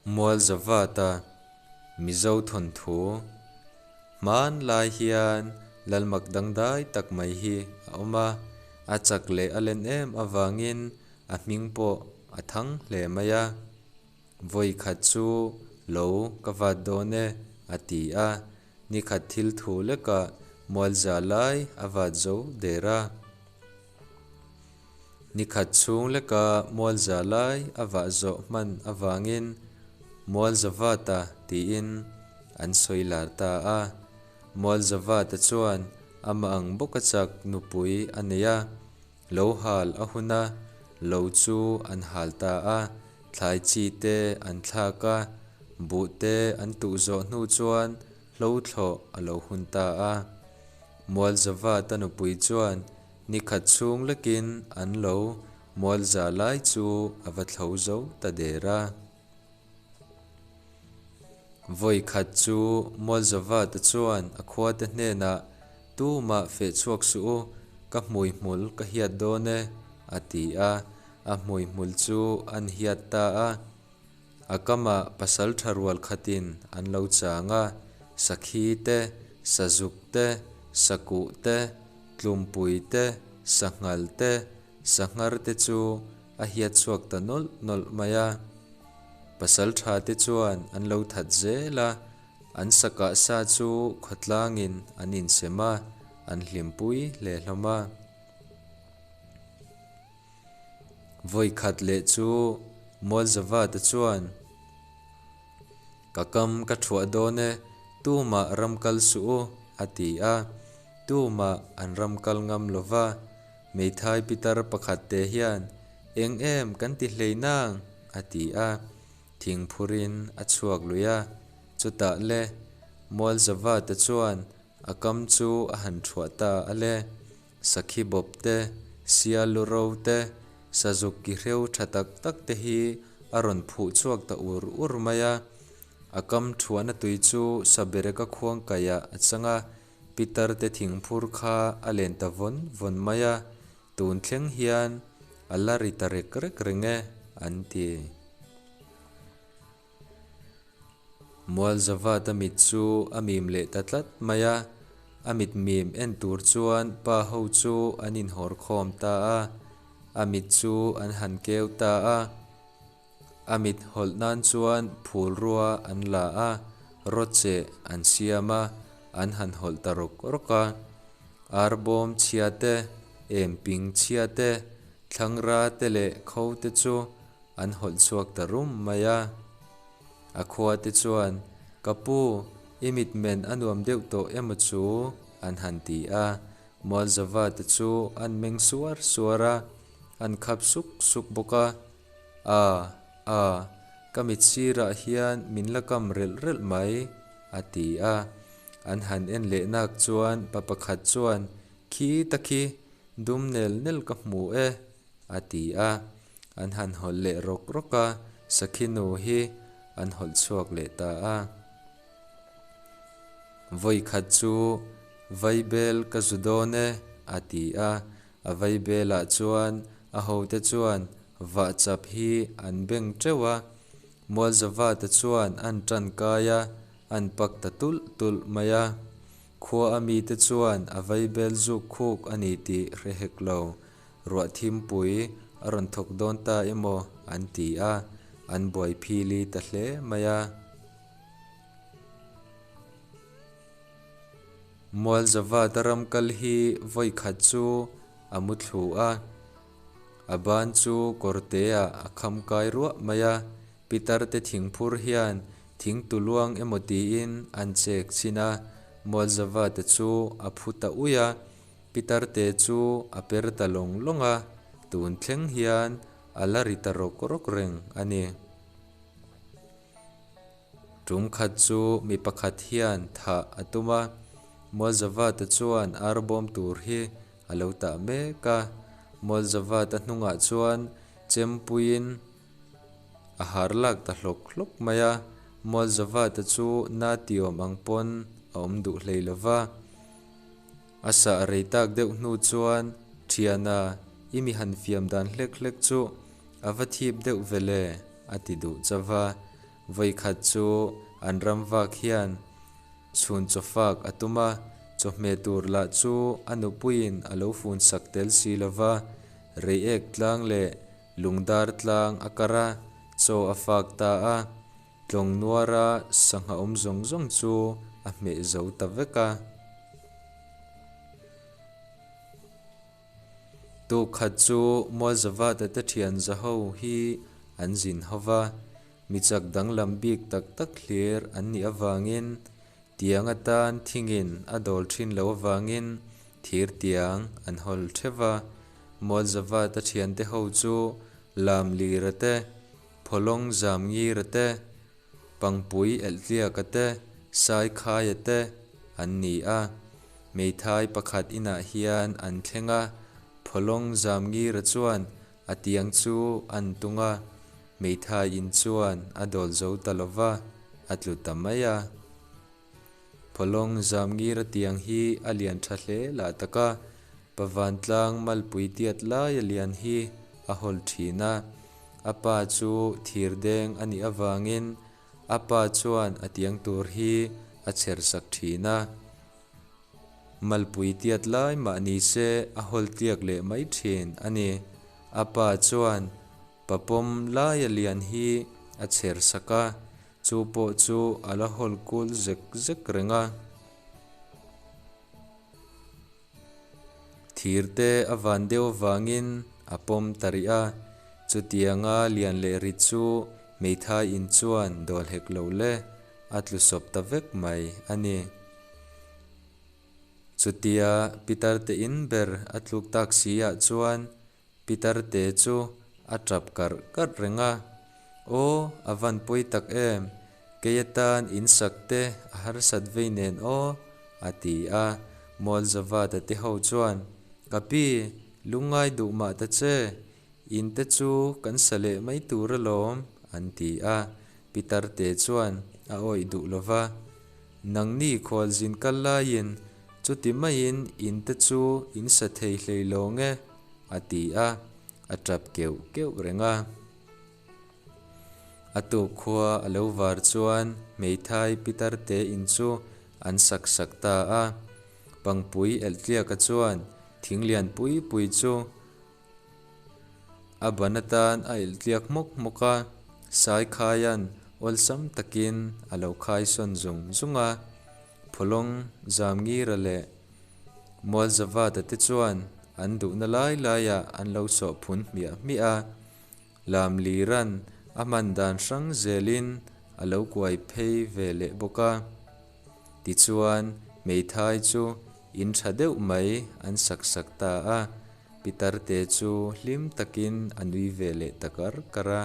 Mualzavata Mizo thawnthu hmanlai hian Lalmak dangdai tak mai hi a awm a, a chak leh a len em avangin a hming pawh a thang hle mai a. Vawi khat chu lo ka vat dawn e a ti a, nikhat thil thu lekah Mualza lai a vat zo der a. Nikhat chhung leka Mualza lai a vah zawh hman avangin Mualzavata tiin an sawi lar ta a. Mualzavata chuan amah ang bawka chak nupui a nei a, lo hal a hun a, lo chu an hal ta a, thlai chi te an thlak a, buh te an tuh zawh hnu chuan hlo thlawh a lo hun ta a. Mualzavata nupui chuan Nikhat chhung lekin an lo mual za lai chu a va thlo zo ta der a. Vawi khat chu Mualzavata chuan a khuate hnenah, Tumah feh chhuak suh u, ka hmuihmul ka hiat dawn e, a ti a. A hmuihmul chu an hiat ta a. A kamah pasal tha rual khatin an lo chang a, sakhi te, sazuk te, sakuh te, tlumpui te, sanghal te, sanghar te chu a hiat chhuak ta nawlh nawlh mai a. Pasal tha te chuan an lo that zel a, an sakah sa chu khawtlangin an insem a, an hlimpui hle hlawm a. Vawi khat leh chu Mualzavata chuan, Ka kam ka thuah dawn e, tumah ram kal suh u, a ti a. Tumah an ram kal ngam lo va. Meithai pitar pakhat te hian, Eng em kan ti hlei nang? a ti a. Thingphurin a chhuak lui a. Chutah le, Mualzavata chuan a kam chu a han thuah ta a le. Sakhi bawp te, sial lu ro te, sazuk ki hreu tha tak tak te hi a rawn phuh chhuak ta ur ur mai a. A kam thuahna tui chu Sabereka khuang kaihah a chang a, Pitar te thingphur kha a len ta vawn vawn mai a, tun thleng hian a la ri ta rek rek reng e, an ti. Mualzavata mit chu a mim leh ta tlat mai a, a mit mim en tur chuan pa ho chu an inhawr khawm ta a, a mit chu an han keu ta a. A mit hawlh nan chuan phul rua an la a, rawcheh an siam a, an han hawlh ta rawk rawk a. Arbawm chhia te, emping chhia te, thlangra te leh kho te chu An hawlh chhuak ta rum mai a. A khua te chuan, Ka pu, i mitmen a nuam deuh tawh emaw chu? an han ti a. Mualzava te chu an meng suar suar a, an khap suk suk bawk a. A, a, ka mit sirah hian min la kam relh relh mai, a ti a. An han en leh nak chuan pa pakhat chuan, Khi ta khi, dum nel nel ka hmu e, a ti a, an han hawlh leh rawk rawk a, sakhi nu hi an hawlh chhuak leh ta a. Vawi khat chu Vaibel ka zu dawn e, a ti a, a Vaibelah chuan a hote chuan vahchap hi an beng teuh a, Mualzavata chuan an tan kai a, an pak ta tulh tulh mai a. Khua a mite chuan a Vaibel zuk khuk a ni tih hre hek lo. Ruah thimpui a rawn thawk dawn ta emaw an ti a, an buai phili ta hle mai a. Mualzavata ram kal hi vawi khat chu a mu thlu a, a ban chu kawrteah a kham kai ruah mai a, pitar te thingphur hian thing tuluang emaw tiin an chek chhin a, Mualzavata chu a phu ta uih a. Pitarte chu a per ta lawng lawng a, tun thleng hian a la ri ta rawk rawk reng a ni. Tum khat chu mi pakhat hian thah a tum a, Mualzavata chuan ar bawm tur hi a lo tah mek a. Mualzavata hnungah chuan chempuiin a har lak ta hlawk hlawk mai a, Mualzavata chu na tiawm ang pawn a awm duh hlei lo va. A sah rei tak deuh hnu chuan Thiana, i mi han fiam dan hlek hlek chu a va thip deuh ve le, a ti duh chauh va. Vawikhat chu an ram vak hian chhun chawfak a tum a, chawhmeh tur lah chu a nupuiin a lo fun sak tel si lo va, Reiek tlang leh Lungdar tlang a kar a, chaw a fak ta a, tlawng nuara sangha awm zawng zawng chu a hmeh zo ta vek a. Tuk khat chu Mualzavata te thian zaho hi an zin ho va, mi chak danglam bik tak tak hlir an nih avangin tiang atan thingin a dawl thin lo avangin thir tiang an hawl theuh va. Mualzavata thiante ho chu Lamlira te, Phawlawng Zamngira te, Pangpui Elhtliaka te, Saikhaia te an ni a. Hmeithai pakhat inah hian an thleng a, Phawlawng Zamngira chuan a tiang chu an tung a, hmeithai in chuan a dawl zo ta lo va, a tlu ta mai a. Phawlawng Zamngira tiang hi a lian tha hle lah tak a, Pavantlang malpui tiat laia lian hi a hawl thin a. A pa chu thir deng a nih avangin a pa chuan a tiang tur hi a chher sak thin a. Malpui tiat lai mah ni se a hawl tliak leh mai thin a ni. A pa chuan papawm laia lian hi a chher sak a, chu pawh chu a la hawl kul zek zek reng a. Thir te a van deuh avangin a pawm ta rih a, chutianga lian leh rit chu hmeithai in chuan dawl hek lo le, a tlu sawp ta vek mai a ni. Chutia Pitar te in ber a tluk tak si ah chuan Pitar te chu a tap karh karh reng a, Aw, a van pawi tak em, kei atan in sak te a harsat vei nen aw, a ti a. Mualzavata te ho chuan, Ka pi, lungngai duh mah ta che, in te chu kan sa leh mai tur alawm, an ti a. Pitar te chuan a awih duh lo va, Nangni khualzin kal laiin chuti maiin in te chu in sa thei hlei lawng e, a ti a, a tap keuh keuh reng a. A tuk khua a lo var chuan hmeithai pitar te in chu an sak sak ta a. Pangpui Elhtliaka chuan thing lian pui pui chu A ban atan a elhtliak hmawk hmawk a, Saikhaia'n awlsam takin a lo khai sawn zung zung a. Phawlawng Zamngira leh Mualzavata te chuan an duhna lai laiah an lo sawh phun hmiah hmiah a. Lamlira'n a hman dan hrang zelin a lo kuai phei ve leh bawk a. Tichuan, hmeithai chu in tha deuh mai an sak sak ta a, Pitarte chu hlim takin a nui ve leh ta kar kar a.